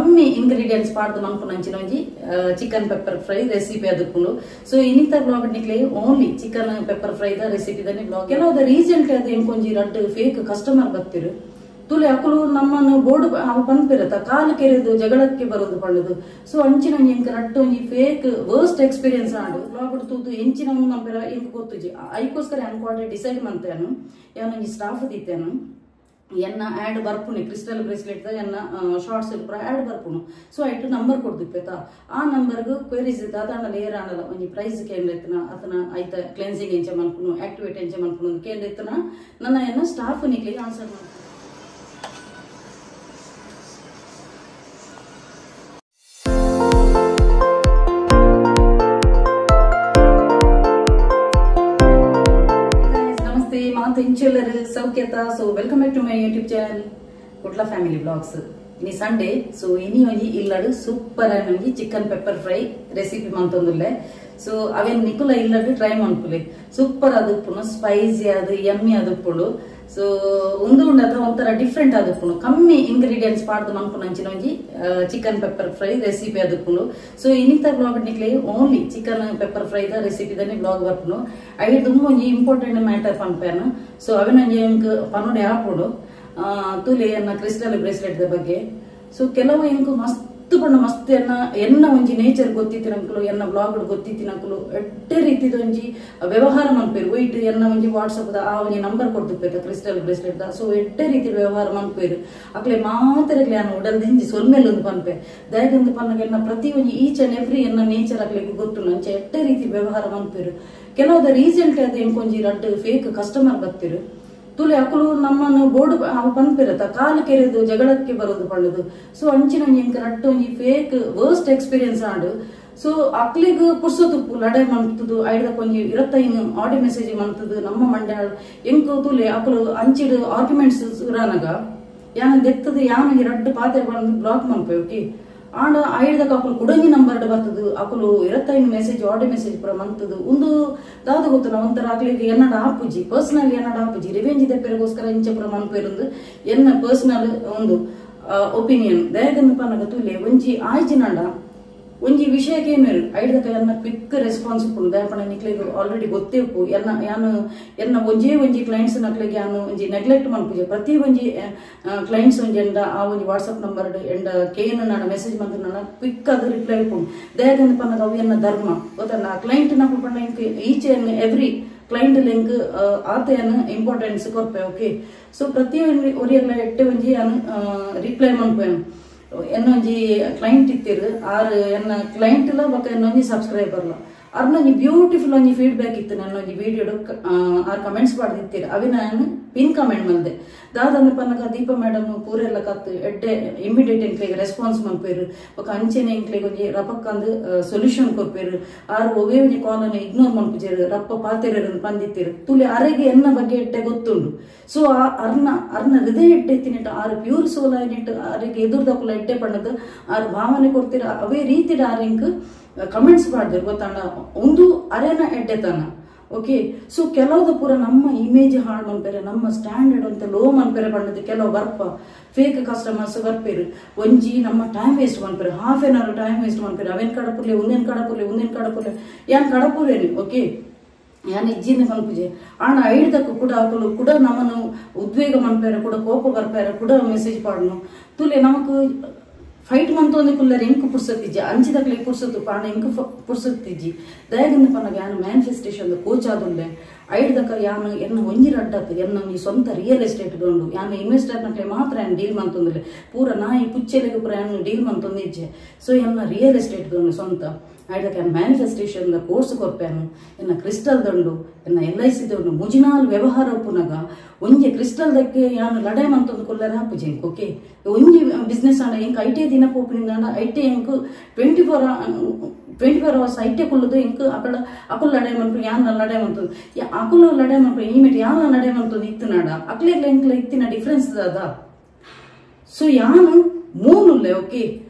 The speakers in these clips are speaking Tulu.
ಕಮ್ಮಿ ಇಂಗ್ರೀಡಿಯೆಂಟ್ಸ್ ಪಾಡ್ದು ಮನ್ಪುನಂಚಿನ ಒಂಜಿ ಚಿಕನ್ ಪೆಪ್ಪರ್ ಫ್ರೈ ರೆಸಿಪಿ ಅದುಪ್ಪುಂಡು. ಸೊ ಇನ್ನಿತ ಬ್ಲಾಗ್ ನಿಕ್ಲೆ only chicken pepper fry the recipe దని ಬ್ಲಾಗ್. ಕೆಲವು ರೀಸೆಂಟ್ ಅದು ಎಂಕೊಂಜಿ ರಡ್ಡು ಫೇಕ್ ಕಸ್ಟಮರ್ ಬತ್ತಿರು ತುಲೆ ಅಕುಲು ನಮ್ಮನ್ನು ಬೋರ್ಡ್ ಪನ್ಪಿರತ್ತ ಕಾಲು ಕೆರೆದು ಜಗಳಕ್ಕೆ ಬರೋದು ಪಂಡದು. ಸೊ ಅಂಚಿನ ಎಂಕ್ ರಡ್ಡು ಒಂಜಿ ಫೇಕ್ ವರ್ಸ್ಟ್ ಎಕ್ಸ್ಪೀರಿಯನ್ಸ್ ಆಂಡು ಬ್ಲಾಗ್ ತೂದು ಎಂಚಿನ ನಂಪಿರ ಎಂಕ್ ಗೊತ್ತುಜಿ. ಐಕೋಸ್ಕರ ಅನ್ಕೋಡೆ ಡಿಸೈಡ್ ಮಂತೇನು ಯಾನೊಂಜಿ ಸ್ಟಾಫ್ ದೀತೇನು ಎನ್ನ ಆ್ಯಡ್ ಬರ್ಪುಣಿ ಕ್ರಿಸ್ಟಲ್ ಬ್ರೇಸ್ಲೆಟ್ ಎನ್ನ ಶಾರ್ಟ್ಸ್ ಪೂರ ಆ್ಯಡ್ ಬರ್ಪುಣು. ಸೊ ಐಟು ನಂಬರ್ ಕೊಡ್ದಿಪ್ಪೇತ ಆ ನಂಬರ್ಗ್ ಕ್ವೆರೀಸ್ ದಾದಾಂಡಲ ಏರಾಂಡಲ ಒಂಜಿ ಪ್ರೈಸ್ ಕೇಂದ್ರ ಅತನ ಐತ ಕ್ಲೆನ್ಸಿಂಗ್ ಎಂಚ ಮನ್ಪುನು ಆಕ್ಟಿವೇಟ್ ಎಂಚ ಮನ್ಪುನು ಕೇಂದ್ರ ಇತ್ತನ ನನ್ನ ಎನ್ನ ಸ್ಟಾಫ್ ನಿಕ್ಲಿಗೆ ಆನ್ಸರ್ ಮಾಡ್ತೀನಿ. ಸೌಖ್ಯತಾ. So welcome back to my YouTube channel Kudla family blogs. ಇನಿ ಸಂಡೇ. ಸೊ ಇನಿ ಒಂಜಿ ಇಲ್ಲಡು ಸೂಪರ್ ಒಂಜಿ ಚಿಕನ್ ಪೆಪ್ಪರ್ ಫ್ರೈ ರೆಸಿಪಿ ಮಂತೊಂದುಲ್ಲೆ. ಸೊ ಅವೇನ್ ನಿಕುಲ ಇಲ್ಲಡು ಟ್ರೈ ಮನ್ಪುಲೆ ಸೂಪರ್ ಅದುಪ್ಪುನು, ಸ್ಪೈಸಿ ಅದು ಯಮ್ಮಿ ಅದುಪ್ಪುಂಡು. ಸೊ ಉಂದು ಉಂಡತ ಒಂಥರ ಡಿಫ್ರೆಂಟ್ ಅದುಪ್ಪುಂಡು. ಕಮ್ಮಿ ಇಂಗ್ರೀಡಿಯೆಂಟ್ಸ್ ಪಾಡ್ದು ಮನ್ಪುನಂಚಿನ ಒಂಜಿ ಚಿಕನ್ ಪೆಪ್ಪರ್ ಫ್ರೈ ರೆಸಿಪಿ ಅದುಪ್ಪುಂಡು. ಸೊ ಇನ್ನಿತ ಬ್ಲಾಗ್ ನಿಕ್ಲೆ only chicken pepper fry the recipe దని ಬ್ಲಾಗ್ ಬರ್ಪುಂಡು. ಐದು ದುಂಬು ಒಂಜಿ ಇಂಪಾರ್ಟೆಂಟ್ ಮ್ಯಾಟರ್ ಪನ್ಪೇನು. ಸೊ ಅವಿನೊಂಜಿ ಎಂಕ್ ಪನೋಡೆ ಆಪುಂಡು ತುಲೆ ಎನ್ನ ಕ್ರಿಸ್ಟಲ್ ಬ್ರೇಸ್ಲೆಟ್ the ಬಗ್ಗೆ. ಸೊ ಕೆಲವು ಎಂಕ್ ಮಸ್ತ್ ಪಂಡ ಮಸ್ತ್ ಎನ್ನ ಎನ್ನ ಒಂಜಿ ನೇಚರ್ ಗೊತ್ತಿತ್ತಿನಂಕುಲು ಎನ್ನ ಬ್ಲಾಗ್ ಗೊತ್ತಿತ್ತಿನಂಕುಲು ಎಡ್ಡೆ ರೀತಿದ ಒಂಜಿ ವ್ಯವಹಾರ ಮನ್ಪೇರು. ವೈಟ್ ಎನ್ನ ಒಂಜಿ ವಾಟ್ಸಪ್ ದ ಆ ಒಂಜಿ ನಂಬರ್ ಕೊಡ್ದಿಪ್ಪೇತ ಕ್ರಿಸ್ಟಲ್ ಬ್ರೇಸ್ಲೆಟ್ the. So ಎಡ್ಡೆ ರೀತಿದ ವ್ಯವಹಾರ ಮನ್ಪೇರು. ಅಕ್ಲೆ ಮಾತರಗ್ಲೆ ಯಾನ್ ಉಡಲ್ ದಿಂಜಿ ಸೊಲ್ಮೆಲ್ ಒಂದು ಪನ್ಪೆ ದಯಗಂದು ಪನ್ನಗ ಎನ್ನ ಪ್ರತಿ ಒಂಜಿ ಈಚ್ ಅಂಡ್ ಎವ್ರಿ ಎನ್ನ ನೇಚರ್ ಅಕ್ಲೆಗ್ ಗೊತ್ತುಂಡು. ಅಂಚೆ ಎಡ್ಡೆ ರೀತಿ ವ್ಯವಹಾರ ಮನ್ಪೇರು. ಕೆಲವು ರೀಸೆಂಟ್ ಅದು ಎಂಕೊಂಜಿ ರಡ್ಡು ಫೇಕ್ ಕಸ್ಟಮರ್ ಬತ್ತಿರು ತುಲೆ ಅಕುಲು ನಮ್ಮನ್ನು ಬೋರ್ಡ್ ಪನ್ಪಿರತ್ತ ಕಾಲು ಕೆರೆದು ಜಗಳಕ್ಕೆ ಬರೋದು ಪಂಡದು. ಸೊ ಅಂಚಿನ ಎಂಕ್ ರಡ್ಡು ಒಂಜಿ ಫೇಕ್ ವರ್ಸ್ಟ್ ಎಕ್ಸ್ಪೀರಿಯನ್ಸ್ ಆಂಡು. ಸೊ ಅಕ್ಲಿಗ್ ಪುರ್ಸೊತುಪ್ಪು ಲಡೈ ಮಂತುದು ಐದಕ್ಕೆ ಒಂಜಿ 25 ಆಡಿಯೋ ಮೆಸೇಜ್ ಮಂತುದು ನಮ್ಮ ಮಂಡ್ಯ ಎಂಕ್ ತುಲೆ ಅಕುಲು ಅಂಚಿಡು ಆರ್ಗ್ಯುಮೆಂಟ್ಸ್ ಸುರಾನಗ ಯಾನ ದೆತ್ತದು ಯಾನ ರಡ್ಡು ಪಾತ್ರೆ ಬಂದು ಬ್ಲಾಕ್ ಮನ್ಪೆ ಓಕೆ. ಆಂಡ ಐದಕ್ಕೆ ಅಕುಲು ಕುಡಂಜಿ ನಂಬರ್ ಬರ್ತದು ಅಕುಲು 25 ಮೆಸೇಜ್ ಆಡಿಯೋ ಮೆಸೇಜ್ ಪೂರ ಮಂತದು. ಒಂದು ದಾದ ಗೊತ್ತಲ್ಲ ಒಂಥರ ಅಕ್ಲಿಗೆ ಎನ್ನಡ ಆಪುಜಿ ಪರ್ಸನಲ್ ಎನ್ನಡ ಆಪುಜಿ ರಿವೆಂಜ್ ದೆಪ್ಪೆರಗೋಸ್ಕರ ಇಂಚ ಪೂರ ಮನ್ಪೇರುಂದು ಎನ್ನ ಪರ್ಸನಲ್ ಒಂದು ಒಪಿನಿಯನ್. ದಯಗಂದು ಪನ್ನಗ ತುಲೆ ಒಂಜಿ ಆಯ್ಜಿನಂಡ ಒಂಜಿ ವಿಷಯಕ್ಕೆ ಏನೇರು ಐದಕ್ಕೆ ಎನ್ನ ಕ್ವಿಕ್ ರೆಸ್ಪಾನ್ಸ್ ಉಪ್ಪುಂಡು. ದಯಪಣ ನಿಕ್ಲೆಗ್ ಆಲ್ರೆಡಿ ಗೊತ್ತೇ ಉಪ್ಪು ಎನ್ನ ಯಾನು ಎನ್ನ ಒಂಜೇ ಒಂಜಿ ಕ್ಲೈಂಟ್ಸ್ ನಕ್ಲೆಗ್ ಯಾನು ಒಂಜಿ ನೆಗ್ಲೆಕ್ಟ್ ಮನ್ಪುಜೆ. ಪ್ರತಿ ಒಂಜಿ ಕ್ಲೈಂಟ್ಸ್ ಒಂಜಿ ಎಂಡ ಆ ಒಂಜಿ ವಾಟ್ಸಪ್ ನಂಬರ್ ಎಂಡ ಕೇನು ನಾಡ ಮೆಸೇಜ್ ಮಂತ್ರ ಕ್ವಿಕ್ ಅದು ರಿಪ್ಲೈ ಉಪ್ಪುಂಡು. ದಯಗಂದು ಪನ್ನಗ ಅವು ಎನ್ನ ಧರ್ಮ ಗೊತ್ತಲ್ಲ. ಆ ಕ್ಲೈಂಟ್ ನಕ್ಲು ಪಂಡ ಇಂಕ್ each and every client link ಆತೆಯನ್ನು ಇಂಪಾರ್ಟೆನ್ಸ್ ಕೊರ್ಪೆ ಓಕೆ. ಸೊ ಪ್ರತಿ ಒರಿಯಲ್ಲ ಎಟ್ಟೆ ಒಂಜಿ ಯಾನು ರಿಪ್ಲೈ ಮನ್ಪೇನು. ಎನ್ನೊಂಜಿ ಕ್ಲೈಂಟ್ ಇತ್ತಿರು ಆರು ಎನ್ನ ಕ್ಲೈಂಟ್ ಲ ಬೊಕ ಎನ್ನೊಂಜಿ ಸಬ್ಸ್ಕ್ರೈಬರ್ ಲ ಅರ್ನೊಂಜಿ ಬ್ಯೂಟಿಫುಲ್ ಒಂಜಿ ಫೀಡ್ಬ್ಯಾಕ್ ಇತ್ತು. ನನ್ನೊಂಜಿ ವಿಡಿಯೋಡು ಆರ್ ಕಮೆಂಟ್ಸ್ ಪಾಡ್ದಿತ್ತೀರು ಅವಿ ನಾನು ಪಿನ್ ಕಮೆಂಟ್ ಮಲ್ದೆ. ದಾದಂದು ಪನ್ನಗ ದೀಪ ಮೇಡಮ್ ಪೂರೆಲ್ಲ ಕತ್ತು ಎಡ್ಡೆ ಇಮಿಡಿಯೇಟ್ ಎಂಕ್ಲೆಗ್ ರೆಸ್ಪಾನ್ಸ್ ಮನ್ಪೇರು ಬೊಕ ಅಂಚೆನೆ ಎಂಕ್ಲೆಗ್ ಒಂಜಿ ರಪಕ್ಕಂದು ಸೊಲ್ಯೂಷನ್ ಕೊರ್ಪೇರು. ಆರು ಒವೇ ಒಂಜಿ ಕಾಲನ್ನು ಇಗ್ನೋರ್ ಮನ್ಪುಜೇರು ರಪ್ಪ ಪಾತೆರು ಪಂದಿತ್ತೀರು. ತುಲೆ ಅರೆಗೆ ಎನ್ನ ಬಗ್ಗೆ ಎಡ್ಡೆ ಗೊತ್ತುಂಡು. ಸೊ ಆ ಅರ್ನ ಅರ್ನ ಹೃದಯ ಎಡ್ಡೆ ತಿನ್ನಿಟ್ಟು ಆರು ಪ್ಯೂರ್ ಸೋಲ ನಿಟ್ಟು ಅರೆಗೆ ಎದುರ್ದಕ್ಕುಲ ಎಡ್ಡೆ ಪಣ್ಣದು ಆರು ಭಾವನೆ ಕೊಡ್ತೀರ ಅವೇ ರೀತಿಡ ಆರಿಂಕ್ ಕಮೆಂಟ್ಸ್ ಪಾಡ್ದಿರು ಗೊತ್ತಾಂಡ ಒಂದು ಅರೆನ ಎಡ್ಡೆತನ ಓಕೆ. ಸೊ ಕೆಲವ್ದು ಪೂರ ನಮ್ಮ ಇಮೇಜ್ ಹಾಳು ಮನ್ಪೇರೆ ನಮ್ಮ ಸ್ಟ್ಯಾಂಡರ್ಡ್ ಅಂತ ಲೋ ಮನ್ಪೇರೆ ಪಣ್ಣದು ಕೆಲವು ಬರ್ಪ ಫೇಕ್ ಕಸ್ಟಮರ್ಸ್ ಬರ್ಪೇರು ಒಂಜಿ ನಮ್ಮ ಟೈಮ್ ವೇಸ್ಟ್ ಮನ್ಪೇರು half an hour time waste ಮನ್ಪೇರು. ಅವೇನ್ ಕಡಪುರ್ಲೆ ಒಂದೇನ್ ಕಡಪುರ್ಲೆ ಒಂದೇನ್ ಕಡಪುರ್ಲೆ ಯಾನ್ ಕಡಪುರೇನು ಓಕೆ. ಯಾನ್ ಇಜ್ಜಿನ ಪನ್ಪುಜೆ ಆಂಡ ಐಡ್ದಕ್ಕೂ ಕೂಡ ಅಕುಲು ಕೂಡ ನಮ್ಮನ್ನು ಉದ್ವೇಗ ಮನ್ಪೇರೆ ಕೂಡ ಕೋಪ ಬರ್ಪೇರೆ ಕೂಡ ಮೆಸೇಜ್ ಪಾಡನು ತುಲೆ ನಮಕ್ ಫೈಟ್ ಮಂತೊಂದು ಕುಲ್ಲರ್ ಎಂಕ್ ಪುರ್ಸತ್ತಿಜ್ಜಿ ಅಂಚಿದಕ್ಲೆ ಪುರ್ಸತ್ತು ಪಾಣ ಎಂಕ್ ಪುರ್ಸತ್ತಿಜ್ಜಿ. ದಯಗಂದು ಪನ್ನಗ ಯಾನು ಮ್ಯಾನಿಫೆಸ್ಟೇಷನ್ ಕೋಚ್ ಆದುಲ್ಲೆ ಐಡ್ದಕ್ಕ ಯಾನು ಎನ್ನ ಒಂಜಿ ರಡ್ಡತ್ತು ಎನ್ನ ಒಂಜಿ ಸ್ವಂತ ರಿಯಲ್ ಎಸ್ಟೇಟ್ ಗಂಡು ಯಾನು ಇನ್ವೆಸ್ಟರ್ ನಕ್ಲೆ ಮಾತ್ರ ಯಾನು ಡೀಲ್ ಮಂತೊಂದುಲ್ಲೆ ಪೂರ ನಾಯಿ ಪುಚ್ಚೆಲೆಗ್ ಪೂರ ಯಾನು ಡೀಲ್ ಮಂತೊಂದು ಇಜ್ಜೆ. ಸೊ ಎನ್ನ ರಿಯಲ್ ಎಸ್ಟೇಟ್ ಗಂಡು ಸ್ವಂತ ಐಡ್ದಕ್ಕ ಯಾನು ಮ್ಯಾನಿಫೆಸ್ಟೇಷನ್ the course ಕೊರ್ಪೇನು ಎನ್ನ ಕ್ರಿಸ್ಟಲ್ ದಂಡು ಎನ್ನ ಎಲ್ I C ದಂಡು ಮುಜಿನಾಲ್ ವ್ಯವಹಾರ ಉಪ್ಪುನಗ ಒಂಜಿ ಕ್ರಿಸ್ಟಲ್ ದಕ್ಕೆ ಯಾನು ಲಡೈ ಮಂತೊಂದು ಕುಲ್ಲರ ಹಾಪುಜೆ ಎಂಕ್ ಓಕೆ. ಒಂಜಿ ಬಿಸ್ನೆಸ್ ಆಂಡ ಎಂಕ್ ಐಟೇ ದಿನ ಪೋಪುನಿಂದ ಐಟೇ ಎಂಕ್ 24 ಅವರ್ಸ್ ಐಟೇ ಕುಲ್ಲುದು ಎಂಕ್ ಅಕಡ ಅಕುಲ್ ಲಡೈ ಮನ್ಪು ಯಾನ್ ಲಡೈ ಮಂತೊಂದು ಅಕುಲು ಲಡೈ ಮನ್ಪು ಈಮೆಟ್ ಯಾನ್ ಲಡೈ ಮಂತೊಂದು ಇತ್ತುನಾಡ ಅಕ್ಲೆಗ್ಲ ಎಂಕ್ಲ ಇತ್ತಿನ ಡಿಫ್ರೆನ್ಸ್ ದಾದ. ಸೊ ಯಾನು ಮೂನುಲ್ಲೆ ಓಕೆ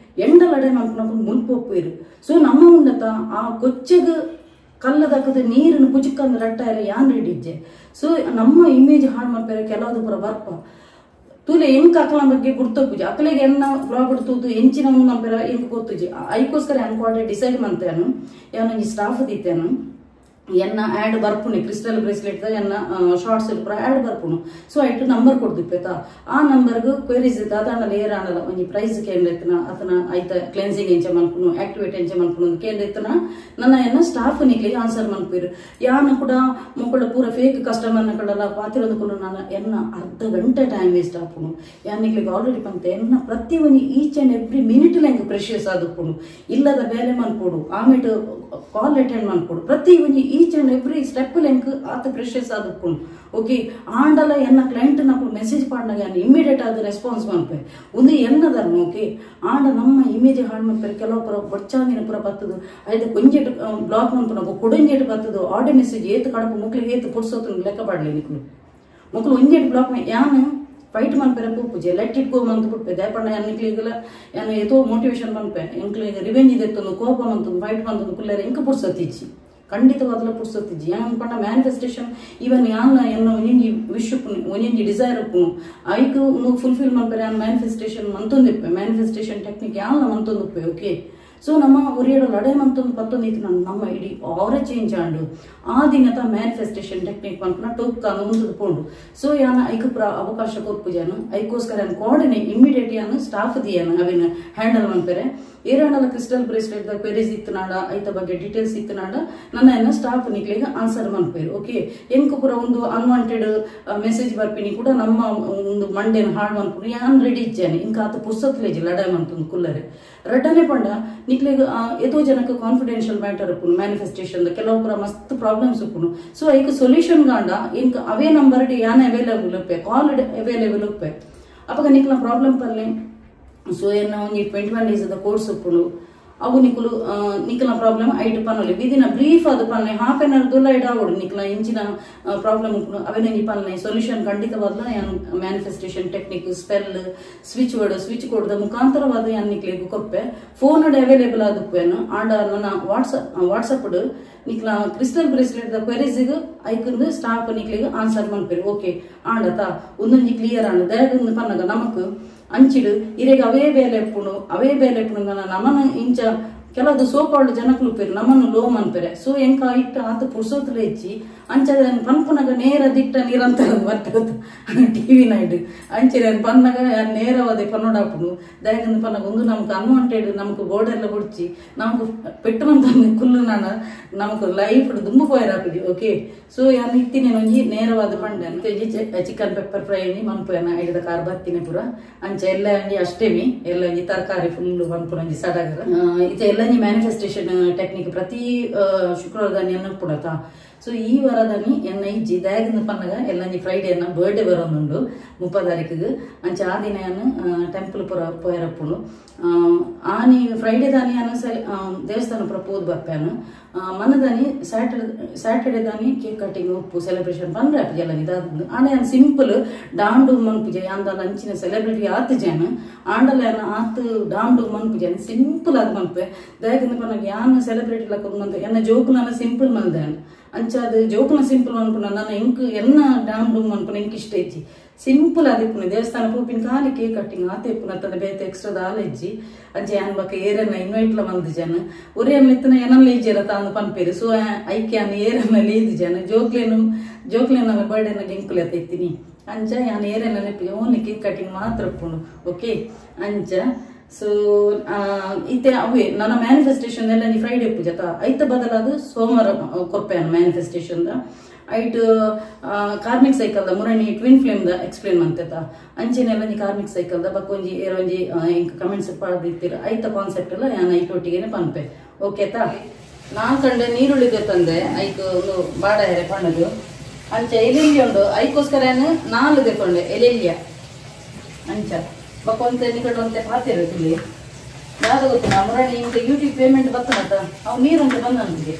ಎಂಡ ಲಡೈ ಮನ್ಪುನಕುಲು ಮುನ್ಪೋಪೇರು. ಸೊ ನಮ್ಮ ಉಂಡತ ಆ ಕೊಚ್ಚೆಗ್ ಕಲ್ಲದಕ್ಕದ ನೀರನ್ನು ಪುಚುಕ್ಕಂದು ರಟ್ಟಾರೆ ಯಾನ್ ರೆಡಿ ಇಜ್ಜೆ. ಸೊ ನಮ್ಮ ಇಮೇಜ್ ಹಾಳು ಮನ್ಪೇರೆ ಕೆಲವ್ದು ಪೂರ ಬರ್ಪ ತೂಲೆ ಎಂಕ್ ಅಕಲ ಬಗ್ಗೆ ಗುರ್ತೊಪ್ಪುಜಿ ಅಕಲೆಗೆ ಎನ್ನ ಬ್ಲಾಗ್ ತೂದು ಎಂಚಿನ ಮನ್ಪೆರ ಎಂಕ್ ಗೊತ್ತುಜಿ ಐಕೋಸ್ಕರ ಅನ್ಕೋಡೆ ಡಿಸೈಡ್ ಮಂತೇನು ಯಾನೊಂಜಿ ಸ್ಟಾಫ್ ದಿತ್ತೇನು ಎನ್ನ ಆ್ಯಡ್ ಬರ್ಪುಣಿ ಕ್ರಿಸ್ಟಲ್ ಬ್ರೇಸ್ಲೆಟ್ ಎನ್ನ ಶಾರ್ಟ್ಸ್ ಪೂರ ಆ್ಯಡ್ ಬರ್ಪುಣು ಸೊ ಐಟ್ ನಂಬರ್ ಕೊಡ್ದಿಪ್ಪೇತ ಆ ನಂಬರ್ಗ್ ಕ್ವೆರೀಸ್ ದಾದಾಂಡಲ ಏರಾಂಡಲ ಒಂಜಿ ಪ್ರೈಸ್ ಕೇಂದ್ರ ಇತ್ತನ ಅತನ ಐತ ಕ್ಲೆನ್ಸಿಂಗ್ ಎಂಚ ಮನ್ಪುನು ಆಕ್ಟಿವೇಟ್ ಎಂಚ ಮನ್ಪುನು ಕೇಂದ್ರ ಇತ್ತನ ನನ್ನ ಎನ್ನ ಸ್ಟಾಫ್ ನಿಕ್ಲಿಗೆ ಆನ್ಸರ್ ಮನ್ಪಿರು ಯಾನ ಕೂಡ ಮೊಕ್ಕಳ ಪೂರ ಫೇಕ್ ಕಸ್ಟಮರ್ನ ಕಡಲ ಪಾತಿರೋದಕ್ಕೂ ನಾನು ಎನ್ನ ಅರ್ಧ ಗಂಟೆ ಟೈಮ್ ವೇಸ್ಟ್ ಆಪುಣು ಯಾನ್ ನಿಕ್ಲಿಗೆ ಆಲ್ರೆಡಿ ಪಂತೆ ಎನ್ನ ಪ್ರತಿ ಒಂಜಿ ಈಚ್ ಅಂಡ್ ಎವ್ರಿ ಮಿನಿಟ್ ಎಂಕ್ ಪ್ರೆಷಿಯಸ್ ಆದುಪ್ಪುಣು ಇಲ್ಲದ ಬೇಲೆ ಮನ್ಪೋಡು ಆಮೇಲೆ ಕಾಲ್ ಅಟೆಂಡ್ ಮನ್ಪೋಡು ಪ್ರತಿ ಒಂಜಿ ಈಚ್ ಅಂಡ್ ಎವ್ರಿ ಸ್ಟೆಪ್ ಎಂಕ್ ಆತ ಪ್ರೆಷಿಯಸ್ ಆದುಪ್ಪುಣು ಓಕೆ ಆಂಡಲ ಎನ್ನ ಕ್ಲೈಂಟ್ ನಕುಲು ಮೆಸೇಜ್ ಪಾಡ್ನಾಗ ಯಾನ್ ಇಮಿಡಿಯೇಟ್ ಆದ ರೆಸ್ಪಾನ್ಸ್ ಮನ್ಪೆ ಒಂದು ಎನ್ನ ಧರ್ಮ ಓಕೆ ಆಂಡ ನಮ್ಮ ಇಮೇಜ್ ಹಾಳು ಮನ್ಪೆ ಕೆಲವು ಪುರ ಬೊಚ್ಚಾಂದಿನ ಪುರ ಬತ್ತದು ಐದು ಕೊಂಜೆಟ್ ಬ್ಲಾಕ್ ಮನ್ಪುನ ಕೊಡೊಂಜೆಟ್ ಬತ್ತದು ಆಡಿಯೋ ಮೆಸೇಜ್ ಏತ್ ಕಡಪು ಮುಕ್ಲಿಗೆ ಏತ್ ಪುಡ್ಸೋತು ಲೆಕ್ಕ ಪಾಡ್ಲಿ ನಿಕ್ಲು ಮುಕ್ಲು ಒಂಜೆಟ್ ಬ್ಲಾಕ್ ಯಾನ್ ಫೈಟ್ ಮನ್ಪೆರ ಪೂಪುಜೆ let it go ಮಂತ್ ಪುಟ್ಪೆ ದಯಪಂಡ ಯಾನ್ ಯಾನ್ ಏತೋ ಮೋಟಿವೇಶನ್ ಮನ್ಪೆ ಎಂಕ್ಲಿಗೆ ರಿವೆಂಜ್ ಇದೆತ್ತೊಂದು ಕೋಪ ಮಂತೊಂದು ಫೈಟ್ ಮಂತೊಂದು ಕುಲ್ಲೆರ ಎಂಕ್ ಪುಡ್ಸೋತಿಜ್ಜಿ ಖಂಡಿತವಾದಲ ಪುಡ್ಸೋತಿಜ್ಜಿ ಯಾನ್ ಪಂಡ ಮ್ಯಾನಿಫೆಸ್ಟೇಷನ್ ಈವನ್ ಯಾನ್ ಎನ್ನ ಒಂಜೊಂಜಿ ವಿಶ್ ಉಪ್ಪುನು ಒಂಜೊಂಜಿ ಡಿಸೈರ್ ಉಪ್ಪುನು ಐಕ್ ಫುಲ್ಫಿಲ್ ಮನ್ಪೆರೆ ಯಾನ್ ಮ್ಯಾನಿಫೆಸ್ಟೇಷನ್ ಮಂತೊಂದಿಪ್ಪೆ ಮ್ಯಾನಿಫೆಸ್ಟೇಷನ್ ಟೆಕ್ನಿಕ್ ಯಾನ್ಲ ಮಂತೊಂದುಪ್ಪೆ ಓಕೆ ಸೊ ನಮ್ಮ ಒರಿಯಡ ಲಡೆ ಮಂತೊಂದು ಪತ್ತೊಂದು ಇತ್ತು ನಾನು ನಮ್ಮ ಇಡೀ ಅವರ ಚೇಂಜ್ ಆಂಡು ಆ ದಿನದ ಮ್ಯಾನಿಫೆಸ್ಟೇಷನ್ ಟೆಕ್ನಿಕ್ ಮನ್ಪುನ ಟೊಕ್ಕ ಮುಂದಕ್ಕೆ ಪೋಂಡು ಸೊ ಯಾನ ಐಕ್ ಪುರ ಅವಕಾಶ ಕೊರ್ಪುಜಾನು ಐಕೋಸ್ಕರ ಯಾನ್ ಕೋರ್ಡಿನೇ ಇಮ್ಮಿಡಿಯೇಟ್ ಯಾನ್ ಸ್ಟಾಫ್ ದಿಯಾನು ಅವಿನ ಹ್ಯಾಂಡಲ್ ಮನ್ಪೆರೆ ಏರಾಂಡಲ ಕ್ರಿಸ್ಟಲ್ ಬ್ರೇಸ್ಲೆಟ್ the queries ಇತ್ತನಾಡ ಐತ ಬಗ್ಗೆ ಡೀಟೇಲ್ಸ್ ಇತ್ತನಾಡ ನನ್ನ ಎನ್ನ ಸ್ಟಾಫ್ ನಿಕ್ಲಿಗೆ ಆನ್ಸರ್ ಮನ್ಪೇರು ಓಕೆ ಎಂಕ್ ಪುರ ಒಂದು ಅನ್ವಾಂಟೆಡ್ ಮೆಸೇಜ್ ಬರ್ಪಿನಿ ಕೂಡ ನಮ್ಮ ಒಂದು ಮಂಡೇನ ಹಾಳು ಮನ್ಪುನು ಯಾನ್ ರೆಡಿ ಇಜ್ಜಾನೆ ಇಂಕ ಆತ ಪುರ್ಸತ್ಲೇಜಿ ಲಡಾಯಿ ಮಂತೊಂದು ಕುಲ್ಲರೆ ರಡ್ಡನೆ ಪಂಡ ನಿಕ್ಲಿಗೆ ಏತೋ ಜನಕ್ಕೆ ಕಾನ್ಫಿಡೆನ್ಷಿಯಲ್ ಮ್ಯಾಟರ್ ಉಪ್ಪುನು ಮ್ಯಾನಿಫೆಸ್ಟೇಷನ್ ಕೆಲವು ಪುರ ಮಸ್ತ್ ಪ್ರಾಬ್ಲಮ್ಸ್ ಉಪ್ಪುನು ಸೊ ಐಕ್ ಸೊಲ್ಯೂಷನ್ ಗಾಂಡ ಇಂಕ ಅವೇ ನಂಬರ್ ಯಾನ್ ಅವೈಲೇಬಲ್ ಉಪ್ಪೆ ಕಾಲ್ ಅವೈಲೇಬಲ್ ಉಪ್ಪೆ ಅಪಗ ನಿಕ್ಲ ಪ್ರಾಬ್ಲಮ್ ಪಲ್ಲೆ ಸೊ ಎನ್ನ ಒಂಜಿ 21 ಡೇಸ್ the course ಉಪ್ಪುನು ಅವು ನಿಕುಲು ನಿಕ್ಲ ಪ್ರಾಬ್ಲಮ್ ಐಟ್ ಪನ್ನೊಲಿ ವಿದಿನ ಬ್ರೀಫ್ ಅದು ಪನ್ನೆ ಹಾಫ್ ಆನ್ ಅವರ್ ದುಲ್ಲ ಐಟ್ ಆವಡು ನಿಕ್ಲ ಇಂಚಿನ ಪ್ರಾಬ್ಲಮ್ ಉಪ್ಪುನು ಅವೆನೊಂಜಿ ಪನ್ನೆ ಸೊಲ್ಯೂಷನ್ ಖಂಡಿತವಾದ್ಲ ಯಾನ್ manifestation technique spell switch word switch code the ಮುಖಾಂತರವಾದ ಯಾನ್ ನಿಕ್ಲೆಗ್ ಕೊಪ್ಪೆ ಫೋನ್ ಅವೈಲೇಬಲ್ ಆದುಪ್ಪೇನು ಆಂಡ ನನ್ನ ವಾಟ್ಸಪ್ ನಿಕ್ಲ ಕ್ರಿಸ್ಟಲ್ ಬ್ರೇಸ್ಲೆಟ್ ದ ಕ್ವೆರೀಸ್ ಐಕಂದು ಸ್ಟಾಫ್ ನಿಕ್ಲೆಗ್ ಆನ್ಸರ್ ಮನ್ಪೇರು ಓಕೆ ಆಂಡತ ಒಂದೊಂಜಿ ಕ್ಲಿಯರ್ ಆಂಡ ದಯಗೊಂದು ಪನ್ನಗ ನಮಕ್ ಅಂಚಿಡು ಇರೆಗ್ ಅವೇ ಬೇಲೆ ಉಪ್ಪುಂಡು ಅವೇ ಬೇಲೆ ಉಪ್ಪುಂಡು ನಮನ ಇಂಚ ಕೆಲವು ಸೋಕಾಲ್ಡ್ ಜನಕುಲು ಉಪ್ಪೇರು ನಮನ ಲೋ ಮನ್ಪೆರೆ ಸೊ ಎಂಕ ಇಟ್ಟ ಆತ ಪುರ್ಸೋತ್ಲೆ ಇಚ್ಚಿ ಅಂಚ ಪನ್ಪುನಗ ನೇರ ದಿಟ್ಟ ನಿರಂತರ ಬರ್ತದ ಟಿವಿ ನೈಟ್ ಅಂಚೆ ಪನ್ನಗ ನೇರವಾದ ಪನ್ನೋಡಾಪುಂಡು ದಯಗಂದು ಪನ್ನಗ ಒಂದು ನಮಕ್ ಅನ್ವಾಂಟೆಡ್ ನಮಕ್ ಬೋರ್ಡೆಲ್ಲ ಬುಡ್ಚಿ ನಮಕ್ ಪೆಟ್ಟು ಮಂತಂದು ಕುಲ್ಲು ನಾನ ನಮಕ್ ಲೈಫ್ ದುಂಬು ಪೋಯರಾಪುಜಿ ಓಕೆ ಸೊ ಯಾನ್ ಇತ್ತಿನ ಒಂಜಿ ನೇರವಾದ ಪಂಡೆ ಚಿಕನ್ ಪೆಪ್ಪರ್ ಫ್ರೈ ಮನ್ಪುಯನ ಐದ ಕಾರ್ ಬತ್ತಿನ ಪೂರ ಅಂಚ ಎಲ್ಲ ಒಂಜಿ ಅಷ್ಟೇಮಿ ಎಲ್ಲ ಒಂಜಿ ತರಕಾರಿ ಫುಲ್ ಮನ್ಪುನ ಒಂಜಿ ಸಡಗರ ಇತ್ತೆ ಎಲ್ಲ ಒಂಜಿ ಮ್ಯಾನಿಫೆಸ್ಟೇಷನ್ ಟೆಕ್ನಿಕ್ ಪ್ರತಿ ಶುಕ್ರವಾರದಾನಿ ಎನ್ನ ಸೊ ಈ ವಾರದಾನಿ ಎನ್ನ ಇಜ್ಜಿ ದಯಗಂದು ಪನ್ನಗ ಎಲ್ಲ ಒಂಜಿ ಫ್ರೈಡೆ ಎನ್ನ ಬರ್ಡೇ ಬರೋದುಂಡು 30 ತಾರೀಕಿಗೆ ಅಂಚ ಆ ದಿನ ಯಾನ್ ಟೆಂಪಲ್ ಪುರ ಪೋಯರಪ್ಪುಂಡು ಆನಿ ಫ್ರೈಡೆ ದಾನಿ ಯಾನ್ ದೇವಸ್ಥಾನ ಪುರ ಪೋದು ಬರ್ಪೇನು ಮನದಾನಿ ಸ್ಯಾಟರ್ಡೆ ದಾನಿ ಕೇಕ್ ಕಟಿಂಗ್ ಉಪ್ಪು ಸೆಲೆಬ್ರೇಷನ್ ಪನ್ರೆ ಎಲ್ಲ ಇದಾದ ಆಂಡ ಯಾನ್ ಸಿಂಪಲ್ ಡಾಮ್ ಡೂಮ್ ಮನ್ಪುಜೆ ಯಾಂದಲ ಅಂಚಿನ ಸೆಲೆಬ್ರಿಟಿ ಆತು ಜಾನ್ ಆಂಡಲ ಯಾನ್ ಆತು ಡಾಮ್ ಡೂಮ್ ಮನ್ಪುಜೆ ಸಿಂಪಲ್ ಆದ್ ಮನ್ಪೆ ದಯಗಂದು ಪನ್ನಗ ಯಾನ್ ಸೆಲೆಬ್ರಿಟಿ ಲಕ್ಕ ಎನ್ನ ಜೋಕು ನಾನು ಸಿಂಪಲ್ ಮಲ್ದಾನ್ ಅಂಚ ಅದು ಜೋಕುನ ಸಿಂಪಲ್ ಮನ್ಪುನ ನನ್ನ ಎಂಕ್ ಎನ್ನ ಡಾಮ್ ಡೂಮ್ ಮನ್ಪುನ ಎಂಕ್ ಇಷ್ಟ ಇಜ್ಜಿ ಸಿಂಪಲ್ ಆದಿಪ್ಪುನ ದೇವಸ್ಥಾನ ಪೋಪಿನ ಖಾಲಿ ಕೇಕ್ ಕಟ್ಟಿಂಗ್ ಆತೆ ಇಪ್ಪುನ ತನ್ನ ಬೇತೆ ಎಕ್ಸ್ಟ್ರಾ ದಾಲ ಇಜ್ಜಿ ಅಂಚೆ ಯಾನ್ ಬಕ್ಕ ಏರನ್ನ ಇನ್ವೈಟ್ಲ ಮಂದು ಜನ ಒರೇ ಮಿತ್ತನ ಎನಲ್ಲ ಇಜ್ಜಿರ ತಾನು ಪನ್ಪೇರು ಸೊ ಐಕೆ ಯಾನ್ ಏರನ್ನ ಲೇದು ಜನ ಜೋಕ್ಲೇನು ಜೋಕ್ಲೇನ ಬರ್ಡೇನ ಗೆಂಕುಲೆ ಇತ್ತೀನಿ ಅಂಚ ಯಾನ್ ಏರನ್ನ ಓನ್ಲಿ ಕೇಕ್ ಕಟ್ಟಿಂಗ್ ಮಾತ್ರ ಉಪ್ಪುಂಡು ಓಕೆ ಅಂಚ ಸೊ ಇತ್ತೆ ಅವೇ ನನ್ನ ಮ್ಯಾನಿಫೆಸ್ಟೇಷನ್ ಎಲ್ಲ ಫ್ರೈಡೆ ಪೂಜಾತ ಐತ ಬದಲಾದ ಸೋಮವಾರ ಕೊಪ್ಪೆನ manifestation the ಐಟ್ karmic cycle the ಮುರಣಿ twin flame the explain ಮಂತೆತ ಅಂಚೆನೆಲ್ಲ ಒಂಜಿ ಕಾರ್ಮಿಕ್ ಸೈಕಲ್ the ಬಕ್ಕ ಒಂಜಿ ಏರೊಂಜಿ ಎಂಕ್ ಕಮೆಂಟ್ಸ್ ಪಾಡ್ದಿತ್ತೀರ ಐತ ಕಾನ್ಸೆಪ್ಟ್ ಎಲ್ಲ ಯಾನ್ ಐಟ್ ಒಟ್ಟಿಗೆನೆ ಪನ್ಪೆ ಓಕೆ ತಾ ನಾನ್ ಕಂಡೆ ನೀರುಳ್ಳಿ ತಂದೆ ಐಕ್ ಒಂದು ಬಾಡ here ಪಣ್ಣದು ಅಂಚ ಎಲೆಲ್ಲಿ ಉಂಡು ಐಕೋಸ್ಕರ ನಾಲ್ ದೆಕೊಂಡೆ ಎಲೆಲ್ಲಿಯ ಅಂಚ ಬಕ್ಕೊಂತೆ ನಿಕಟ ಒಂತೆ ಪಾತಿರ ತುಲಿ ಯಾವ್ದು ಗೊತ್ತಿಲ್ಲ ಮುರಣಿ ಇಂತ ಯೂಟ್ಯೂಬ್ ಪೇಮೆಂಟ್ ಬರ್ತನತ ಅವು ನೀರುಂಟು ಬಂದ ನನಗೆ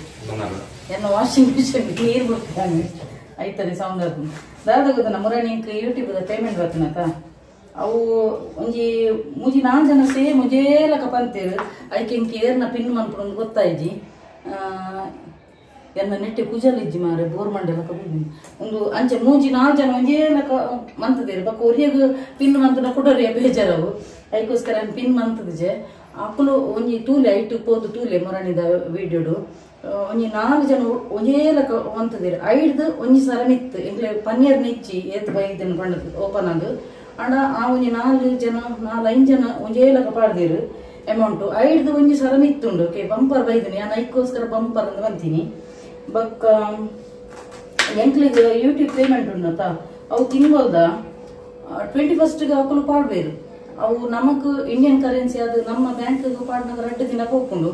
ಎನ್ನ ವಾಷಿಂಗ್ ಮಿಷಿನ್ ನೀರು ಬಿಡ್ತಾನೆ ಐತದೆ ಸೌಂಡ್ ಆಗ್ತದೆ ದಾದ ಗೊತ್ತಿಲ್ಲ ಮುರಣಿ ಇಂಕ ಯೂಟ್ಯೂಬ್ ಪೇಮೆಂಟ್ ಬರ್ತನತ ಅವು ಒಂಜಿ ಮೂಜಿ ನಾಲ್ ಜನ ಸೇಮ್ ಮುಜೇಲಕ ಪಂತೇರು ಐಕೆ ಇಂಕ ಏರ್ನ ಪಿನ್ ಮನ್ಪುಂಡು ಗೊತ್ತಾಯ್ಜಿ ಎನ್ನ ನೆಟ್ಟೆ ಕುಜಲ್ ಇಜ್ಜಿ ಮಾರೆ ಬೋರ್ ಮಂಡೆಲಕ ಒಂದು ಅಂಚೆ ಮೂಜಿ ನಾಲ್ ಜನ ಒಂಜೇ ಲಕ ಮಂತದೇರು ಬೊಕ್ಕ ಒರಿಯಗ್ ಪಿನ್ ಮಂತನ ಕುಡೊರಿಯ ಬೇಜಾರವು ಐಕೋಸ್ಕರ ಪಿನ್ ಮಂತದಿಜೆ ಅಕುಲು ಒಂಜಿ ತೂಲೆ ಐಟು ಪೋದು ತೂಲೆ ಮೊರಣಿದ ವೀಡಿಯೋಡು ಒಂಜಿ ನಾಲ್ ಜನ ಒಂಜೇ ಲಕ ಮಂತದೇರು ಐಡ್ದು ಒಂಜಿ ಸರ ಮಿತ್ತು ಎಂಕ್ಲೆ ಪನ್ನೀರ್ ನೆಚ್ಚಿ ಏತ್ ಬೈದನ್ ಪಂಡದು ಓಪನ್ ಅದು ಅಂಡ ಆ ಒಂಜಿ ನಾಲ್ ಜನ ನಾಲ್ ಐದು ಜನ ಒಂಜೇ ಲಕ ಪಾಡ್ದೇರು ಅಮೌಂಟು ಐಡ್ದು ಒಂಜಿ ಸರ ಮಿತ್ತುಂಡು ಓಕೆ ಬಂಪರ್ ಬೈದನಿ ನಾನು ಐಕ್ಕೋಸ್ಕರ ಬಂಪರ್ ಅಂತ ಬಂತೀನಿ ಬೊಕ್ಕ ಎಂಕ್ಲಿಗ್ ಯೂಟ್ಯೂಬ್ ಪೇಮೆಂಟ್ ಉಂಡತ ಅವು ತಿಂಗೊಲ್ದ 21st ಅಕುಲು ಪಾಡ್ಬೇರು ಅವು ನಮಕ್ ಇಂಡಿಯನ್ ಕರೆನ್ಸಿ ಅದು ನಮ್ಮ ಬ್ಯಾಂಕ್ ಪಾಡ್ನಾಗ ರಡ್ಡು ದಿನ ಪೋಪುಂಡು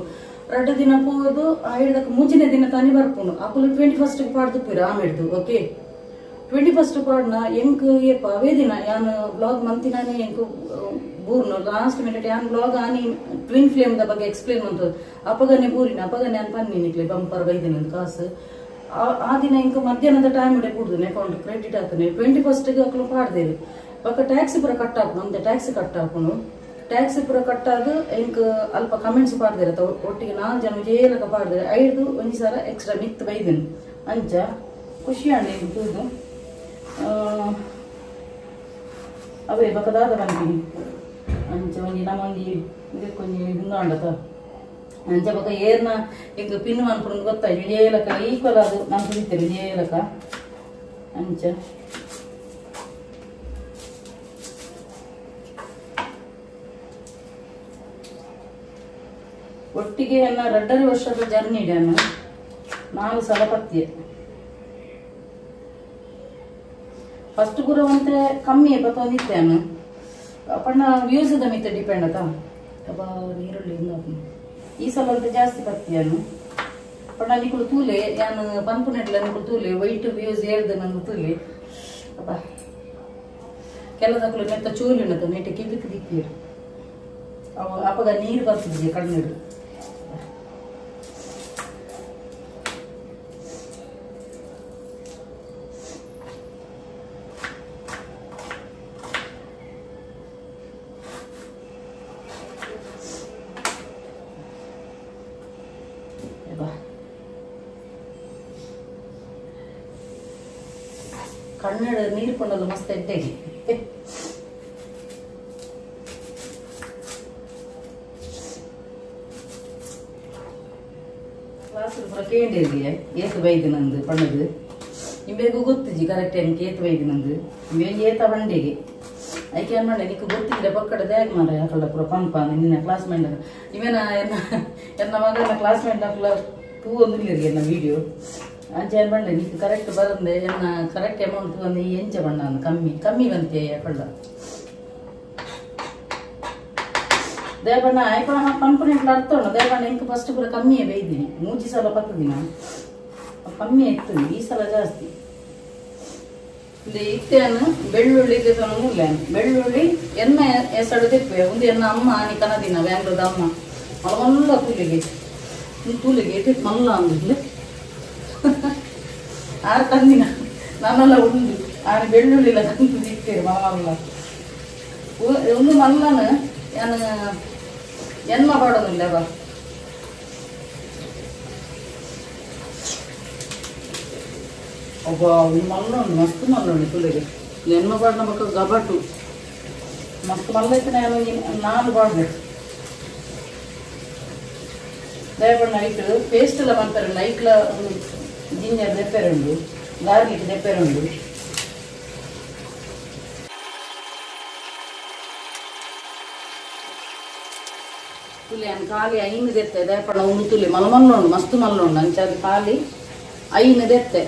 ರಡ್ಡು ದಿನ ಪೋದು ಐಡ್ದಕ್ಕೆ ಮೂಜಿನ ದಿನ ತಾನೇ ಬರ್ಪುಂಡು ಅಕುಲು 21st ಪಾಡ್ದು ಆಮೇಡ್ದು ಓಕೆ 21st ಪಾಡ್ನ ಎಂಕ್ ಏಪ ಅವೇ ದಿನ ಯಾನ್ ಬ್ಲಾಗ್ ಮಂತಿನಾನೆ ಎಂಕ್ ಬೂರ್ನು ಲಾಸ್ಟ್ ಮಿನಿಟ್ ಯಾನ್ ಬ್ಲಾಗ್ ಆನಿ twin flame the ಬಗ್ಗೆ ಎಕ್ಸ್ಪ್ಲೇನ್ ಮಂತು ಅಪಗನೆ ಬೂರಿನ ಅಪಗನೆ ಯಾನ್ ಪನ್ನಿ ನಿಕ್ಲೆ ಬಂಪರ್ ಬೈದಿನ ಕಾಸು ಆ ದಿನ ಇಂಕ ಮಧ್ಯಾಹ್ನದ ಟೈಮ್ ಇಡೆ ಕೂಡ್ದು ಅಕೌಂಟ್ ಕ್ರೆಡಿಟ್ ಆತನೆ 21st ಅಕುಲು ಪಾಡ್ದೇರು ಬೊಕ್ಕ ಟ್ಯಾಕ್ಸ್ ಪೂರ ಕಟ್ ಆಪುಂಡು ಒಂತೆ ಟ್ಯಾಕ್ಸ್ ಕಟ್ ಆಪುಂಡು ಟ್ಯಾಕ್ಸ್ ಪೂರ ಕಟ್ ಆದ್ ಎಂಕ್ ಅಲ್ಪ ಕಮೆಂಟ್ಸ್ ಪಾಡ್ದೇರ ಒಟ್ಟಿಗೆ ನಾಲ್ ಜನ ಏಲಕ ಪಾಡ್ದೇರು ಐದು ಒಂಜಿ ಸಲ ಎಕ್ಸ್ಟ್ರಾ ಮಿತ್ ಬೈದಿನ ಅಂಚ ಖುಷಿ ಅಂಡ್ ಎಂಕ್ ತೂದು ಅವೇ ಬೊಕ್ಕ ದಾದ ಪನ್ಪಿನಿ ಅಂಚ ಒಂಜಿ ನಮ್ಮ ಒಂಜಿ ಇದಕ್ಕೊಂಜಿ ಹಿಂದಾಂಡತ ಅಂಚ ಬೊಕ್ಕ ಏರ್ನ ಎಂಕ್ ಪಿನ್ ಮನ್ಪುಂಡು ಗೊತ್ತಾಯ್ತು ಏಲಕ ಈಕ್ವಲ್ ಅದು ಮನ್ಪುದಿತ್ತೆರ್ ಏಲಕ ಅಂಚ ಒಟ್ಟಿಗೆ ಎನ್ನ 2.5 ವರ್ಷದ ಜರ್ನಿ ಇಡಾನು 4 ಸಲ ಪತ್ತಿಯೆ ಫಸ್ಟ್ ಪೂರ ಒಂತೆ ಕಮ್ಮಿ ಪತ್ತೊಂದಿತ್ತೇನು ಪಂಡ ವ್ಯೂಸ್ the ಮಿತ್ತ ಡಿಪೆಂಡ್ ಅತ ಅಬ್ಬ ನೀರುಳ್ಳಿ ಈ ಸಲ ಅಂತ ಜಾಸ್ತಿ ಪತ್ತಿಯನು ಪಂಡ ನಿಕುಲು ತೂಲೆ ಯಾನು ಪನ್ಪುನೆಟ್ಲ ನಿಕುಲು ತೂಲೆ ವೈಟ್ ವ್ಯೂಸ್ ಏರ್ದು ನಂದು ತೂಲೆ ಅಬ್ಬ ಕೆಲದಕ್ಕಲು ನೆತ್ತ ಚೂಲಿ ಉಂಡತ ನೆಟ್ಟೆ ಕಿವಿಕ್ ದಿಕ್ಕೀರು ಅವ ಅಪಗ ನೀರು ಬರ್ತದೆ ಕಣ್ಣೀರು ಕನ್ನಡ ನೀರು ಕೊಂಡಲ್ಲ ಮಸ್ತ್ ಎಡ್ಡೆಗೆ ಕ್ಲಾಸ್ ಪೂರ ಕೇಂಡಿರ್ಗೆ ಏತು ಬೈದು ನಂದು ಪಣ್ಣದು ನಿಂಬೇಗು ಗೊತ್ತಿಜಿ ಕರೆಕ್ಟ್ ಎಂಕ್ ಏತು ಬೈದು ನಂದು ನಿಂಬೆ ಏತ ಬಂಡಿಗೆ ಐಕೆ ಏನ್ ಮಾಡ ನಿಕ್ಕು ಗೊತ್ತಿಲ್ಲ ಪಕ್ಕಡ ದ್ಯಾಗ್ ಮಾರ ಯಾಕಲ್ಲ ಪೂರ ಪಂಪ ನಿನ್ನ ಕ್ಲಾಸ್ ಮೇಟ್ ಇವೇನ ಎನ್ನ ಎನ್ನ ಮಗನ ಕ್ಲಾಸ್ ಮೇಟ್ ಅಕುಲ ತೂ ಒಂದಿಲ್ಲ ಎನ್ನ ವಿಡಿಯೋ ಅಂಚೆ ಏನ್ ಬಂಡೆ ನಿಕ್ಕು ಕರೆಕ್ಟ್ ಬರಂದೆ ಎನ್ನ ಕರೆಕ್ಟ್ ಅಮೌಂಟ್ ಬಂದು ಈ ಎಂಚ ಬಣ್ಣ ಕಮ್ಮಿ ಕಮ್ಮಿ ಬಂತೆ ಯಾಕಳ್ಳ ದೇವಣ್ಣ ಆಯ್ಪ ಪಂಪನೆಟ್ಲ ಅರ್ಥ ಉಂಟು ದೇವಣ್ಣ ಇಂಕ ಫಸ್ಟ್ ಪೂರ ಕಮ್ಮಿಯೇ ಬೈದಿನಿ ಮೂಜಿ ಸಲ ಪತ್ತು ದಿನ ಕಮ್ಮಿ ಇತ್ತು ಈ ಸಲ ಜಾಸ್ತಿ ಇತ್ತೆಯನ್ನು ಬೆಳ್ಳುಳ್ಳಿ ಮೂಲ ಬೆಳ್ಳುಳ್ಳಿ ಎಣ್ಣೆ ಎಸಡು ತೆಪ್ಪೆ ಒಂದು ಎನ್ನ ಅಮ್ಮ ಆನಿ ಕನದಿನ ಬ್ಯಾಂಗ್ಳೂರ್ದ ಅಮ್ಮ ಮಲ್ಲ ತೂಲಿಗೆ ತೂಲಿಗೆ ಎಟ್ಟು ಮಲ್ಲ ಅಂದಿಲ್ಲ ಆರು ತಂದಿನ ನಾನೆಲ್ಲ ಉಂಡು ಆರು ಬೆಳ್ಳುಳ್ಳಿಲ್ಲ ತಂದು ಇತ್ತೇರು ಮಲ್ಲ ಒಂದು ಮಲ್ಲನ ಯಾನು ಎನ್ಮ ಪಾಡೋದಿಲ್ಲ ಬಾ ಒಬ್ಬ ಒಂದು ಮಲ್ಲ ಉಂಡು ಮಸ್ತ್ ಮಲ್ಲ ಉಂಡು ತುಳಿಗೆ ಎನ್ಮ ಪಾಡಿನ ಬಕ್ಕ ಗಬಟು ಮಸ್ತ್ ಮಲ್ಲ ಐತೆ ನಾನು ನಾಲ್ ಪಾಡ್ಬೇಕು ದಯಪಣ್ಣ ನೈಟ್ ಪೇಸ್ಟ್ ಎಲ್ಲ ಮಾಡ್ತಾರೆ ನೈಟ್ಲ ಜಿಂಜರ್ ದೆಪ್ಪೆರೆ ಉಂಡು ಗಾರ್ಲಿಕ್ ದೆಪ್ಪೆರೆ ಉಂಡು ತುಲೆ ಅನ್ ಖಾಲಿ ಐನು ದೆತ್ತೆ ದಯಪಣ್ಣ ಉಂಡು ತುಲೆ ಮಲ್ಲ ಮಲ್ಲ ಉಂಡು ಮಸ್ತ್ ಮಲ್ಲ ಉಂಡು ಅಂಚ ಅದು ಖಾಲಿ ಐನು ದೆತ್ತೆ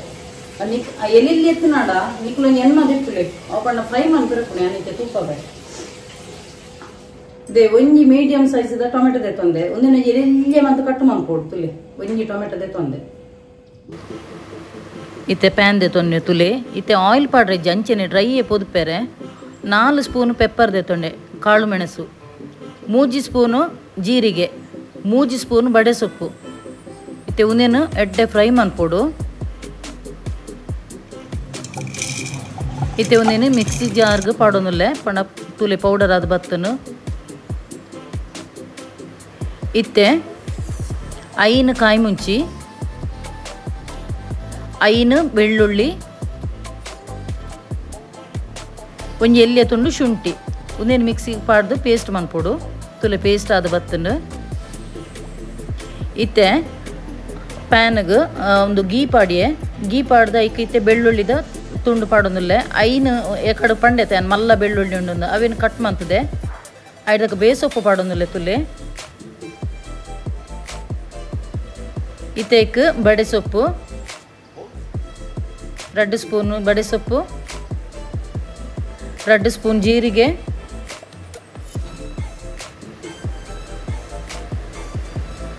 ನಿಕ್ ಎಲ್ಲಿ ಎತ್ತನಾಡ ನಿಕ್ಲು ಎಣ್ಮ ದೆಪ್ಪುಲೆ ಅವು ಫ್ರೈ ಮನ್ಪಿರಪ್ಪುಣೆ ಅನಿತೆ ತೂಪ ಬೇ they ಒಂಜಿ ಮೀಡಿಯಂ ಸೈಜ್ ದ ಟೊಮೆಟೊ ದೆತ್ತೊಂದೆ ಒಂದಿನ ಎಲ್ಲಿ ಮಂತ್ ಕಟ್ ಮನ್ಪೊಡು ತುಲೆ ಒಂಜಿ ಟೊಮೆಟೊ ದೆತ್ತೊಂದೆ ಇತ್ತೆ ಪ್ಯಾನ್ ದೆತ್ತೊಂದೆ ತುಲೆ ಇತ್ತೆ ಆಯಿಲ್ ಪಾಡ್ರೆ ಜಂಚನೆ ಡ್ರೈ ಪೊದುಪೆರೆ 4 ಸ್ಪೂನ್ ಪೆಪ್ಪರ್ ದೆತ್ತೊಂಡೆ ಕಾಳು ಮೆಣಸು 3 ಸ್ಪೂನು ಜೀರಿಗೆ 3 ಸ್ಪೂನ್ ಬಡೆ ಸೊಪ್ಪು ಇತ್ತೆ ಉಂದೆನು ಎಡ್ಡೆ ಫ್ರೈ ಮನ್ಪೊಡು ಇತ್ತೆ ಒಂದೇನು ಮಿಕ್ಸಿ ಜಾರ್ಗ್ ಪಾಡೊಂದುಲ್ಲೆ ಪಂಡ ತುಲೆ ಪೌಡರ್ ಆದ್ ಬತ್ತನು ಇತ್ತೆ 5 ಕಾಯಿ ಮುಂಚಿ ಐನು ಬೆಳ್ಳುಳ್ಳಿ ಒಂಜಿ ಎಲ್ಯ ತುಂಡು ಶುಂಠಿ ಉಂದೇನು ಮಿಕ್ಸಿಗೆ ಪಾಡ್ದು ಪೇಸ್ಟ್ ಮನ್ಪೊಡು ತುಲೆ ಪೇಸ್ಟ್ ಆದ ಬತ್ತುಂಡು. ಇತ್ತೆ ಪ್ಯಾನ್ಗೆ ಒಂದು ಗೀ ಪಾಡಿಯೆ ಗೀ ಪಾಡ್ದ ಐಕ್ ಇತ್ತೆ ಬೆಳ್ಳುಳ್ಳಿದ ತುಂಡು ಪಾಡೊಂದುಲ್ಲೆ ಐನು ಎಕಡು ಪಂಡೆತೆ ಮಲ್ಲ ಬೆಳ್ಳುಳ್ಳಿ ಉಂಡು ಅವೇನು ಕಟ್ ಮಂತದೆ ಐದಕ್ಕೆ ಬೇಸೊಪ್ಪು ಪಾಡೊಂದುಲ್ಲೆ ತುಲೆ. ಇತ್ತೇಕ್ ಬಡೆ ಸೊಪ್ಪು 2 ಸ್ಪೂನು ಬಡೆ ಸೊಪ್ಪು 2 ಸ್ಪೂನ್ ಜೀರಿಗೆ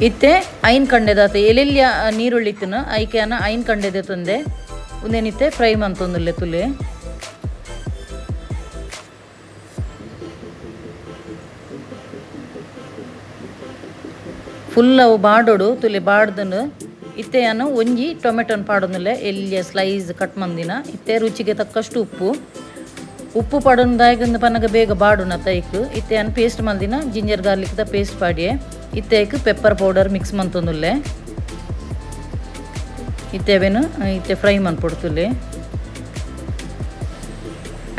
ಇತ್ತೆ ಐನ್ ಕಂಡೆದಾತ ಎಲ್ಲೆಲ್ಲಿಯ ನೀರುಳ್ಳಿ ಇತ್ತನು ಐಕೆನ ಐನ್ ಕಂಡೆದೆ ತಂದೆ ಒಂದೇನಿತ್ತೆ ಫ್ರೈ ಮಂತೊಂದುಲ್ಲೆ ತುಲೆ. ಫುಲ್ ಅವು ಬಾಡೋಡು ತುಲೆ ಬಾಡ್ದನು ಇತ್ತೆ ನಾನು ಒಂಜಿ ಟೊಮೆಟೊನ ಪಾಡೊಂದುಲ್ಲೆ ಎಲ್ಲಿಯ ಸ್ಲೈಸ್ ಕಟ್ ಮಂದಿನ. ಇತ್ತೆ ರುಚಿಗೆ ತಕ್ಕಷ್ಟು ಉಪ್ಪು ಉಪ್ಪು ಪಾಡೊಂದು ಪನಗ ಬೇಗ ಬಾಡುನ ತೈಕ್. ಇತ್ತೆ ನಾನು ಪೇಸ್ಟ್ ಮಂದಿನ ಜಿಂಜರ್ ಗಾರ್ಲಿಕ್ದ ಪೇಸ್ಟ್ ಪಾಡಿಯೆ. ಇತ್ತೆ ಪೆಪ್ಪರ್ ಪೌಡರ್ ಮಿಕ್ಸ್ ಮಂತೊಂದುಲ್ಲೆ. ಇತ್ತೆ ಅವೇನು ಇತ್ತೆ ಫ್ರೈ ಮನ್ಪೊಡ್ತುಲ್ಲೆ.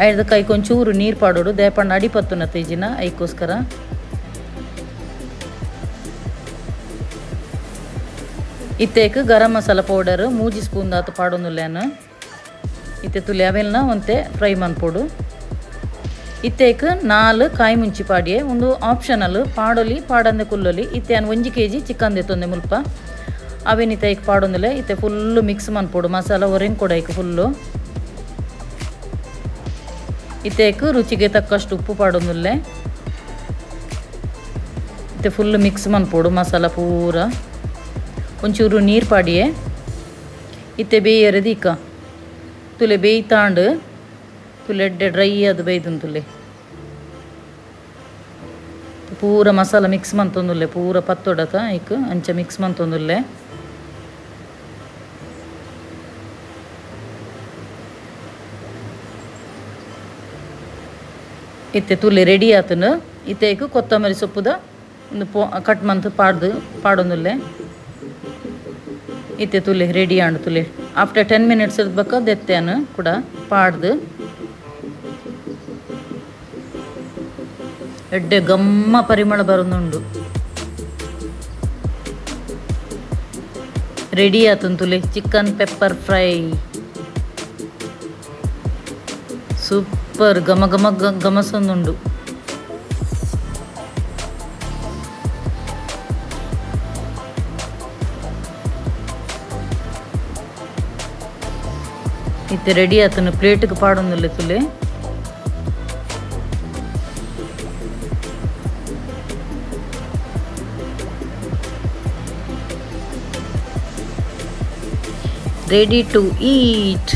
ಐದಕ್ಕೆ ಐಕೊಂಚೂರು ನೀರು ಪಾಡೋಡು ದೇಪಣ್ಣ ಅಡಿಪತ್ತುನ ತೇಜಿನ ಐಕೋಸ್ಕರ. ಇತ್ತೇಕ್ ಗರಂ ಮಸಾಲ ಪೌಡರ್ 3 ಸ್ಪೂನ್ ದಾತು ಪಾಡೊಂದುಲ್ಲೇನು. ಇತ್ತೆ ತುಲೆ ಅವೆಲ್ಲ ಒಂತೆ ಫ್ರೈ ಮನ್ಪೊಡು. ಇತ್ತೇಕ್ 4 ಕಾಯಿ ಮುಂಚಿ ಪಾಡಿಯೆ ಒಂದು ಆಪ್ಷನಲ್ ಪಾಡೊಲಿ ಪಾಡಂದೆ ಕುಲ್ಲೊಲಿ. ಇತ್ತೆ ಅನ್ 1 ಕೆಜಿ ಚಿಕನ್ ದೆತ್ತೊಂದೆ ಮುಲ್ಪ ಅವೇನಿತ ಐಕ್ ಪಾಡೊಂದುಲ್ಲೆ. ಇತ್ತೆ ಫುಲ್ಲು ಮಿಕ್ಸ್ ಮನ್ಪೊಡು ಮಸಾಲ ಒರೆನ್ ಕೊಡ ಐಕ್ ಫುಲ್ಲು. ಇತ್ತೇಕ್ ರುಚಿಗೆ ತಕ್ಕಷ್ಟು ಉಪ್ಪು ಪಾಡೊಂದುಲ್ಲೆ. ಇತ್ತೆ ಫುಲ್ಲು ಮಿಕ್ಸ್ ಮನ್ಪೊಡು ಮಸಾಲ ಪೂರ. ಒಂಚೂರು ನೀರು ಪಾಡಿಯೆ. ಇತ್ತೆ ಬೇಯರೆದ ಇಕ್ಕ ತುಲೆ ಬೇಯ್ತಾಂಡು ತುಲೆ ಎಡ್ಡೆ ಡ್ರೈ ಅದು ಬೇಯ್ದು ತುಲೆ ಪೂರ ಮಸಾಲ ಮಿಕ್ಸ್ ಮಂತೊಂದುಲ್ಲೆ ಪೂರ ಪತ್ತೊಡತ ಐಕ್ ಅಂಚ ಮಿಕ್ಸ್ ಮಂತೊಂದುಲ್ಲೆ. ಇತ್ತೆ ತುಲೆ ರೆಡಿ ಆತನು. ಇತ್ತೆ ಐಕ್ ಕೊತ್ತಂಬರಿ ಸೊಪ್ಪುದ ಒಂದು ಕಟ್ ಮಂತ್ ಪಾಡ್ದು ಪಾಡೊಂದುಲ್ಲೆ. ಇತ್ತೆ ತುಲೆ ರೆಡಿ ಆಂಡು ತುಲೆ. ಆಫ್ಟರ್ 10 ಮಿನಿಟ್ಸ್ ಬಕ್ಕ ದೆತ್ತೆನು ಕೂಡ ಪಾಡ್ದು ಎಡ್ಡೆ ಗಮ್ಮ ಪರಿಮಳ ಬರೋದುಂಡು. ರೆಡಿ ಆತನ್ ತುಲೆ ಚಿಕನ್ ಪೆಪ್ಪರ್ ಫ್ರೈ. ಸೂಪರ್ ಘಮ ಘಮ ಘಮಸೊಂದುಂಡು. ಇತ್ತೆ ರೆಡಿ ಆತನು ಪ್ಲೇಟ್ಗೆ ಪಾಡೊಂದುಲ್ಲೆ ತುಲೆ. Ready to eat.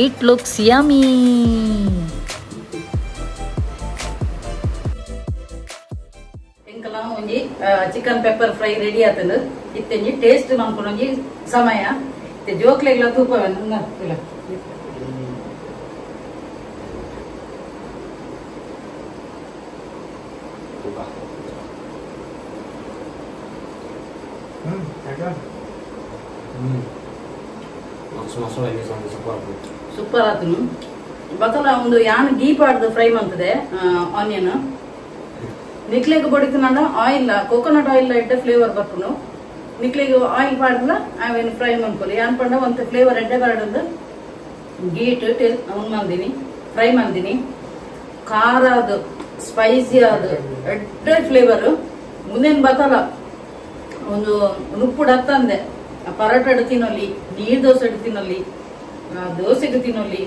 It looks yummy. ಎಂಕಲ ಒಂಜಿ ಚಿಕನ್ ಪೆಪ್ಪರ್ ಫ್ರೈ ರೆಡಿ ಆತನು. ಇತ್ತೆ ಟೇಸ್ಟ್ ಮನ್ಪುನ ಸಮಯ. ಇತ್ತೆ ಜೋಕ್ಲೆಗ್ಲ ತೂಪ ಇಲ್ಲ. ಸೂಪರ್ ಆತನು. ಬಕಲ ಒಂದು ಯಾನ್ ಗೀ ಪಾಡ್ದು ಫ್ರೈ ಮಂತದೆ ಆನಿಯನ್ ನಿಕ್ಲೆಗ್ ಬಡಿತನಂಡ ಆಯಿಲ್ ಕೋಕೋನಟ್ ಆಯಿಲ್ ಎಡ್ಡೆ ಫ್ಲೇವರ್ ಬರ್ಪುನು. ನಿಕ್ಲೆಗ್ ಆಯಿಲ್ ಪಾಡ್ದಲ ಆವೇನು ಫ್ರೈ ಮನ್ಕೊಲಿ ಯಾನ್ ಪಂಡ ಒಂತೆ ಫ್ಲೇವರ್ ಎಡ್ಡೆ ಬರಡಂದು ಗೀಟ್ ಅವ್ನು ಮಂದಿನಿ ಫ್ರೈ ಮಂದಿನಿ. ಖಾರ ಅದು ಸ್ಪೈಸಿ ಅದು ಎಡ್ಡೆ ಫ್ಲೇವರ್. ಮುಂದೇನು ಬತ್ತಲ್ಲ ಒಂದು ನುಪ್ಪುಡು ಹತ್ತಂದೆ ಪರೋಟ ತಿನ್ನೊಲಿ, ನೀರ್ ದೋಸೆ ತಿನ್ನೊಲಿ, ದೋಸೆಗೆ ತಿನ್ನೊಲಿ,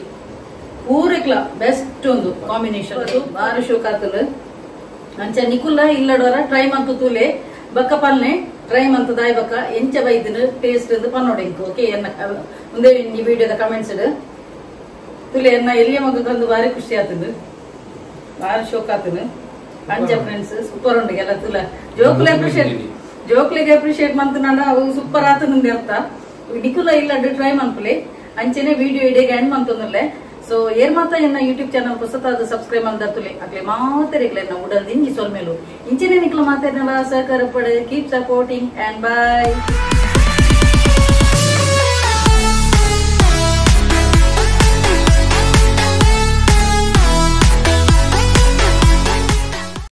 ಪೂರೆಕ್ಲ ಬೆಸ್ಟ್ ಒಂದು ಕಾಂಬಿನೇಷನ್. ಅದು ಬಾರಿ ಶೋಕ್ ಆತಲು. ಅಂಚ ನಿಕುಲ್ಲ ಇಲ್ಲಡೋರ ಟ್ರೈ ಮಂತು ತೂಲೆ ಬಕ್ಕ ಪಲ್ನೆ ಟ್ರೈ ಮಂತು ದಾಯ್ ಬಕ್ಕ ಎಂಚ ಬೈದಿನ ಟೇಸ್ಟ್ ಪನ್ನೋಡಿ ಓಕೆ. ಎನ್ನ ಮುಂದೆ ಈ ವಿಡಿಯೋದ ಕಮೆಂಟ್ಸ್ ತುಲೆ ಎನ್ನ ಎಲ್ಲಿಯ ಮಗಂದು ಬಾರಿ ಖುಷಿ ಆತದು, ಬಾರಿ ಶೋಕ್ ಆತನು. ಅಂಚ ಫ್ರೆಂಡ್ಸ್ ಸೂಪರ್ ಉಂಡು ಎಲ್ಲ ತುಲ ಜೋಕ್ಲೆ ಅಪ್ರಿಷಿಯೇಟ್ ಜೋಕ್ಲೆಗೆ ಅಪ್ರಿಷಿಯೇಟ್ ಮಂತನಾಡ ಅವು ಸೂಪರ್ ಆತನ ಅರ್ಥ. ನಿಕುಲ ಇಲ್ಲ ಟ್ರೈ ಮನ್ಪುಲೆ ಅಂಚನೆ ವಿಡಿಯೋ ಇಡೀ ಎಂಡ್ ಮಂತೊಂದುಲ್ಲೆ. ಸೊ ಏರ್ ಮಾತ ಎನ್ನ ಯೂಟ್ಯೂಬ್ ಚಾನಲ್ ಹೊಸತಾದ ಸಬ್ಸ್ಕ್ರೈಬ್ ಅಂದರ್ತುಲೆ ಅಕ್ಲೆ ಮಾತೆರೆಗ್ಲೆ ಎನ್ನ ಉಡಲ್ ದಿಂಜಿ ಸೊಲ್ಮೇಲು ಇಂಚನೆ ನಿಕ್ಲ ಮಾತಾಡ್ನಲ್ಲ ಸಹಕಾರ ಪಡೆ. Keep supporting and bye.